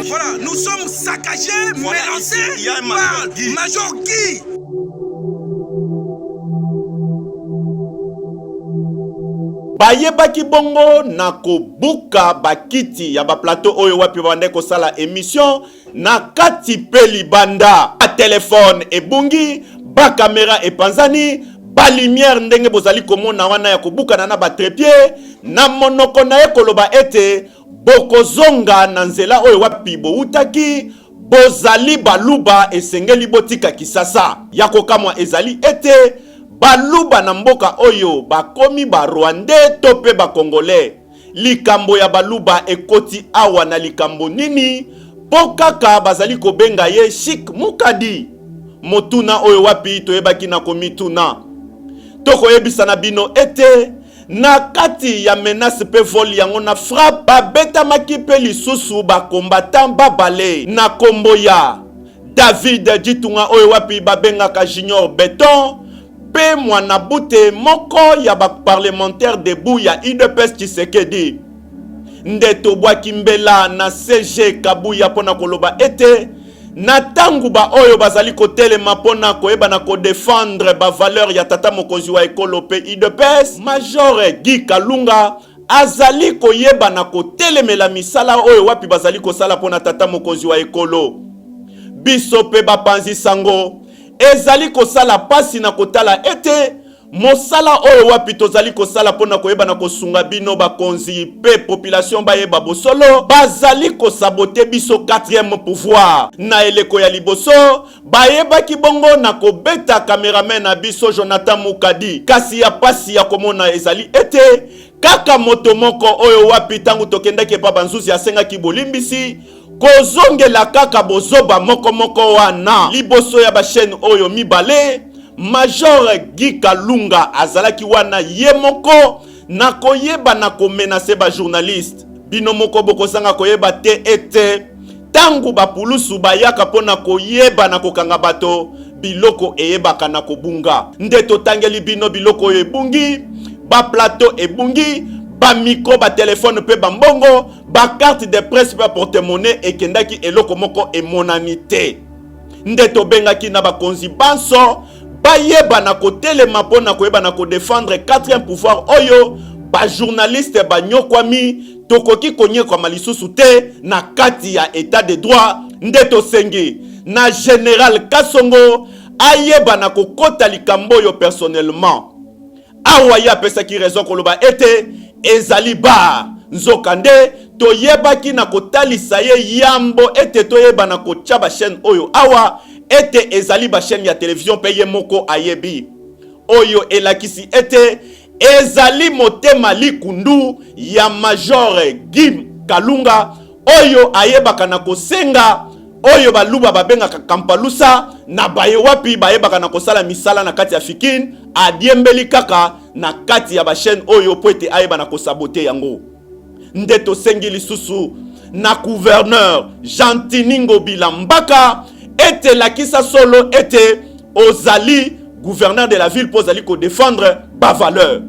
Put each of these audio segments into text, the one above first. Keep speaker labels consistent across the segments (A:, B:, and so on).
A: Voilà, nous sommes saccagés,
B: Voilà,
A: menacés
B: ici, il y a un
A: par
B: major Guy.
A: Major Guy.
C: Bayebaki bongo na kobuka bakiti ya ba plateau oyo wapi babandaki kosala emission na kati pe libanda. Ba telephone ebungi, ba camera epanzani, ba lumière ndenge bozali komona wana ya kobukana na ba trepied, na monoko na ye koloba ete bokozonga na nzela oyo wapi bowutaki, bozali baluba esengeli botika Kisasa. Ya kokamwa ezali ete Baluba na mboka oyo bakomi ba rwandais to pe ba congolais? Likambo ya baluba ekoti awa na likambo nini? Po kaka bazali kobenga ye Chic Mukadi? Motuna oyo wapi toyebaki na komituna. Tokoyebisa na bino ete na kati ya menace pe vol yango na frappe babetamaki pe lisusu ba combattants babale na kombo ya David Ditunga oyo wapi babengaka Junior Beton mpe mwanabute moko ya ba parlementaires debout ya udps Tshisekedi. Nde tobwaki mbela na CG Kabuya mpo na koloba ete na tango ba oyo bazali kotelema mpo na koyeba na ko defendre ba valeurs ya tata mokonzi wa ekolo mpe udps, Major Guy Kalunga Azali koyeba na kotelemela misala oyo wapi bazali kosala mpo na tata mokonzi wa ekolo. Biso mpe bapanzi sango, ezali kosala pasi na kotala ete mosala oyo wapi tozali kosala mpo na koyeba na kosunga bino bakonzi mpe population bayeba bosolo, bazali kosabote biso quatrième pouvoir. Na eleko ya liboso, Bayebaki bongo na kobeta cameraman na biso Jonathan Mukadi. Kasi ya pasi ya komona ezali ete kaka moto moko oyo wapi tango tokendaki epa ba nzuzi asengaki bolimbisi, kozongela kaka bozoba moko moko wana liboso ya ba chaines oyo mibale, Major Guy Kalunga azalaki wana ye moko na koyeba na ko menacer ba journalistes. Bino moko bokozanga koyeba te ete Tango ba pulusu bayaka mpo na koyeba na kokanga bato, biloko eyebaka na kobunga. Nde totangeli bino biloko oyo ebungi, ba plateau ebungi, ba micro, ba telephone mpe ba mbongo, ba carte de presse mpe ba porte-monnaie ekendaki eloko moko emonani te. Nde tobengaki na bakonzi banso bayeba na kotelema mpo na koyeba na ko defendre quatrième pouvoir oyo ba journalistes banyokwami. Tokoki konyekwama lisusu te na kati ya etat de droit, nde tosengi na general Kasongo ayeba na kokota likambo oyo personnellement. Awa ye apesaki raison koloba ete ezali bar, nzokande toyebaki na kotalisa ye yambo ete toyeba na kotia ba chaines oyo awa ete ezali ba chaines ya television mpe ye moko ayebi. Oyo elakisi ete Ezali motema likundu ya Major Guy Kalunga oyo ayebaka na kosenga oyo baluba babengaka kampalusa na baye wapi bayebaka na kosala misala na kati ya Fikin, adiembeli kaka na kati ya ba chaines oyo mpo ete ayeba na kosabote yango. Nde tosengi lisusu na gouverneur Gentiny Ngobila Mbaka ete lakisa solo ete ozali gouverneur de la ville mpo ozali ko defendre ba valeurs.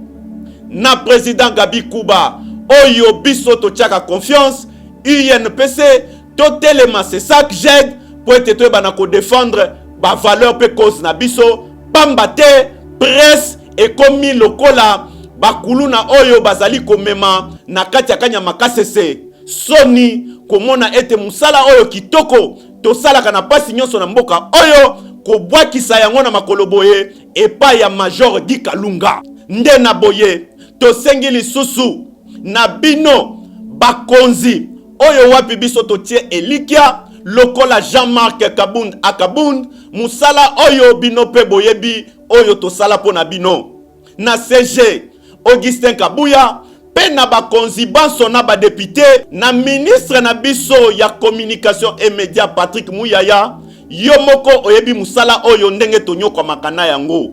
C: Na president Gaby Kuba oyo biso totiaka confiance, UNPC totelema CSAC JEG mpo ete toyeba na ko defendre ba valeurs mpe cause na biso, pamba te presse ekomi lokola bakuluna oyo bazali komema na kati ya Kanyama Kasese. Soni komona ete mosala oyo kitoko tosalaka na pasi nyonso na mboka oyo, kobwakisa yango na makolo boye epai ya Major Guy Kalunga. Nde na boye tosengi lisusu na bino bakonzi oyo wapi biso totie elikya lokola Jean-Marc Kabund a Kabund, mosala oyo bino pe boyebi oyo tosala mpo na bino na CG Augustin Kabuya mpe na bakonzi banso na ba depute na ministre na biso ya communication et media Patrick Muyaya, yo moko oyebi mosala oyo ndenge tonyokwamaka na yango.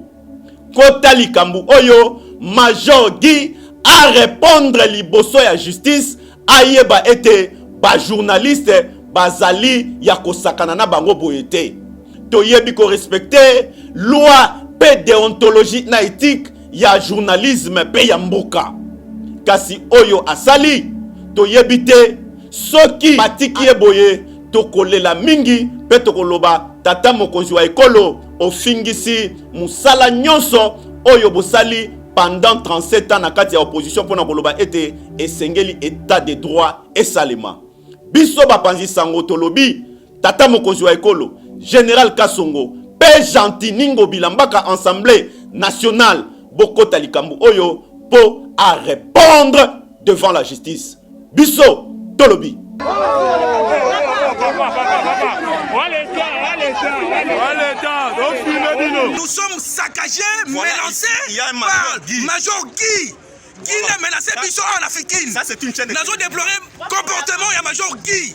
C: Kota likambo oyo Major Guy a repondre liboso ya justice, ayeba ete ba journalistes bazali ya kosakana na bango boye te. Toyebi ko respecter loi pe deontologie na ethique ya journalisme pe ya mboka. Kasi oyo asali toyebi te. Soki batiki ye boye, tokolela mingi mpe tokoloba: tata mokonzi wa ekolo, ofingisi mosala nyonso oyo bosali pendant 37 ans na kati ya opposition mpona koloba ete esengeli état de droit esalema. Biso bapanzi sango tolobi: tata mokonzi wa ekolo, général Kasongo mpe Gentiny Ngobila Mbaka, Assemblée nationale, bokota likambo oyo mpo a répondre devant la justice. Biso tolobi.
A: Nous sommes saccagés,
B: Voilà,
A: menacés
B: il y a un
A: par
B: major Guy.
A: Major Guy. Guy nde menace biso awa na Fikin.
B: Ça, c'est une chaîne de
A: Nazo déplorer comportement ya Major Guy.